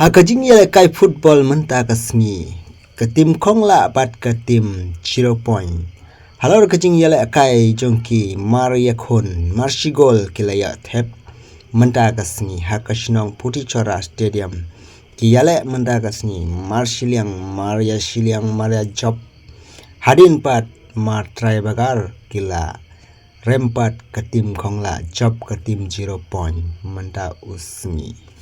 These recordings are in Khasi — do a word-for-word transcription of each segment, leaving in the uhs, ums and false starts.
Ha ka jingïalehkai football mynta ka sngi, ka tim Khonglah bad ka tim Zero Point, halor ka jingïalehkai jong ki, mar ïakhun mar shi gol ki la ïa thep mynta ka sngi ha ka shnong Putichora Stadium. Ki ïaleh mynta ka sngi mar shiliang mar ïa shiliang mar ïa jop. Hadien pat mar trai bagar ki la rem pat ka tim Khonglah jop ka tim Zero Point mynta u sngi.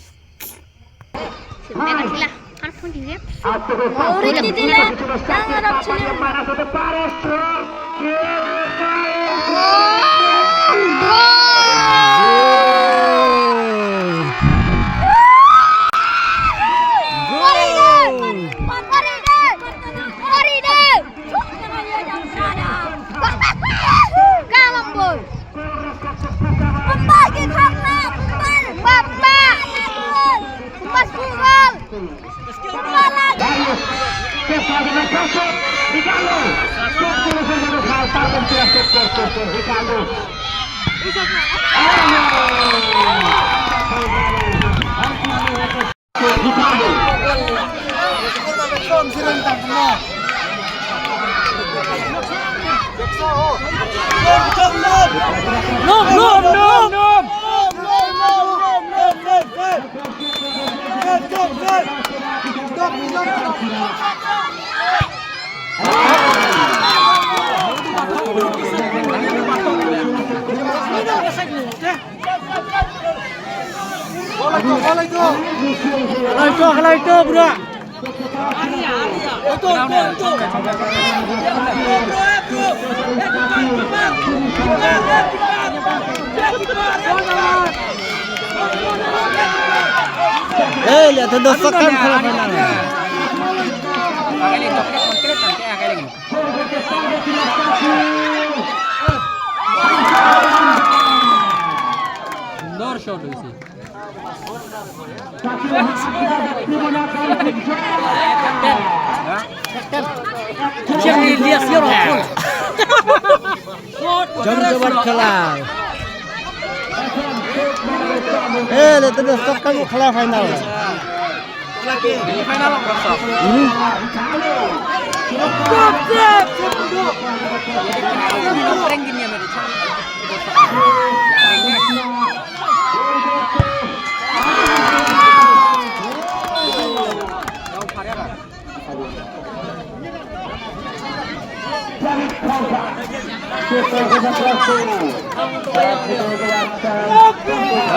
Halai to, halai to, bro. Eh, lihat tu dosakan kalau final. Indoor shot isi. Jam jabat khela. Eh, le tadi stop kan khela final. Hmm.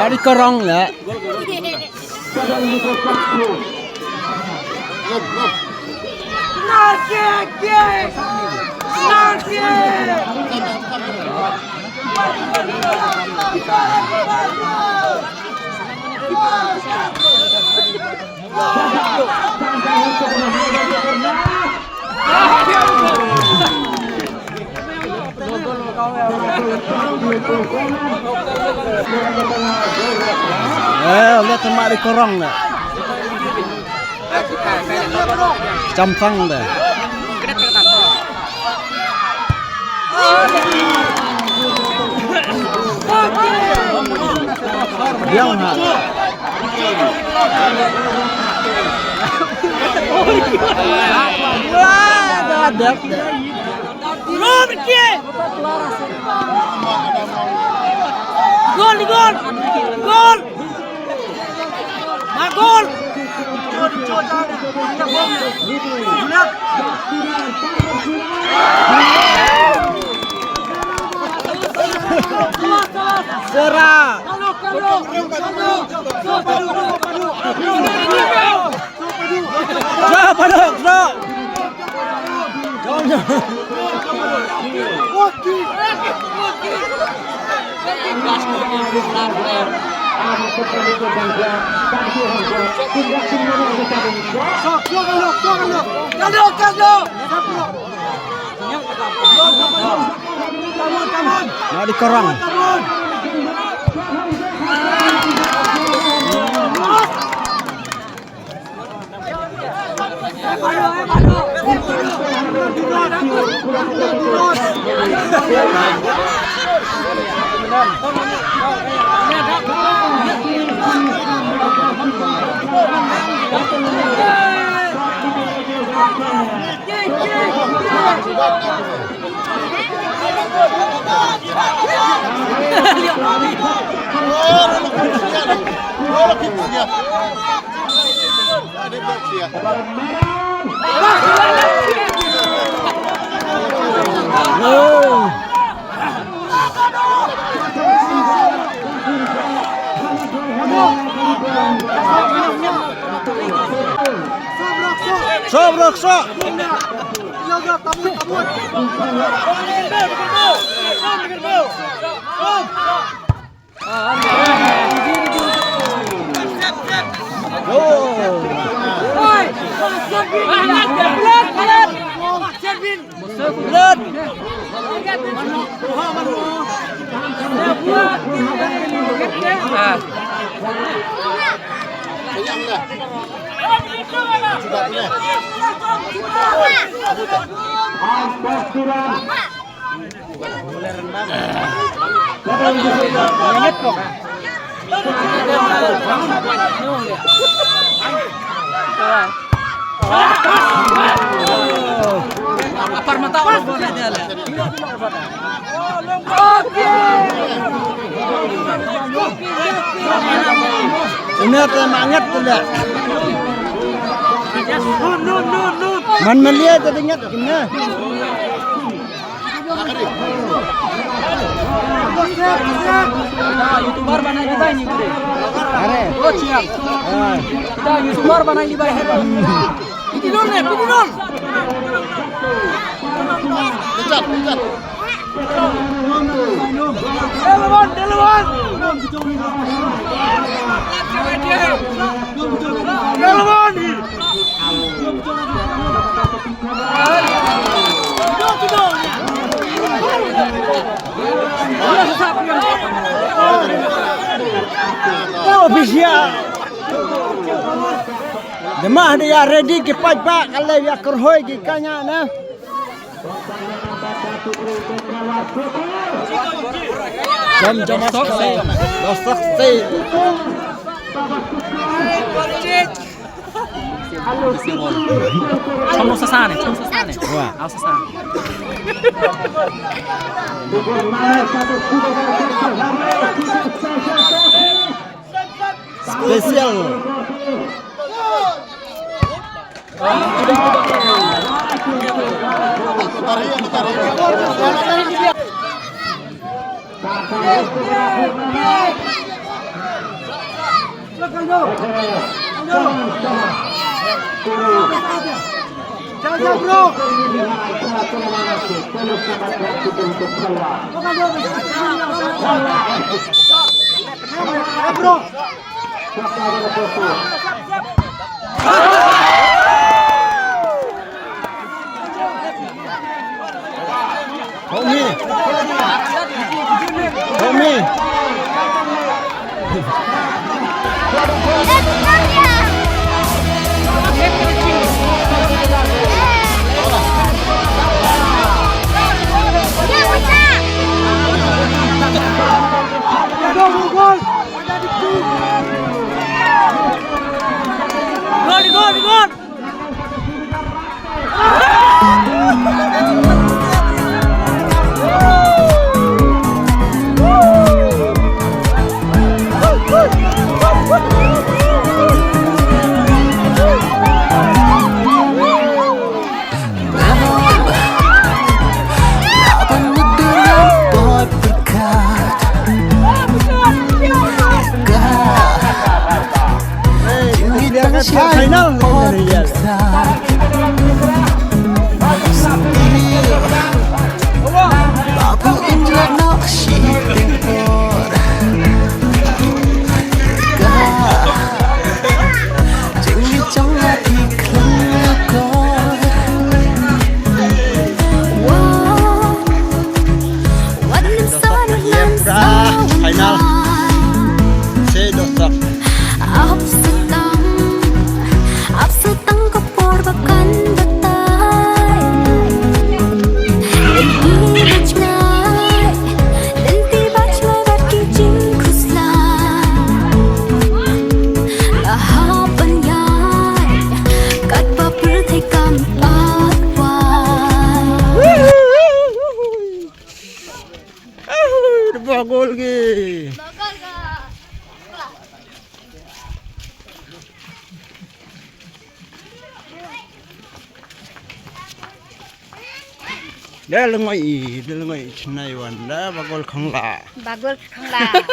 Ari korong la. Eh, udah temak di korong dah. Campang dah. Yang ha. Wah, dah ada. Gol, gol. Gol. Magol. Sera. Sera, paduk, sera. Nah, di korong. Sob rok sob. Ina ta mangat tu dah. Man malia ta ingat kena. YouTuber banai li bai ni gure. Are. Oh, ciang. Ah. Kita YouTuber banai li bai. Piti dol ne, piti dol. Kejar, kejar. Delawan, delawan. Delawan. Official. Dema hadi ïa ready ki paidbah, ka lei ïa kyrhoi ki kane na. Jam jam. Dosak sei. Chong sa sa ne, chong sa sa ne. Wa. Au sa sa. Special. Help me. Help me. Final. Sei dosak. Bagol ki. Da lengoi i, da lengoi i chnai wan da bagol khangla. Bagol khangla.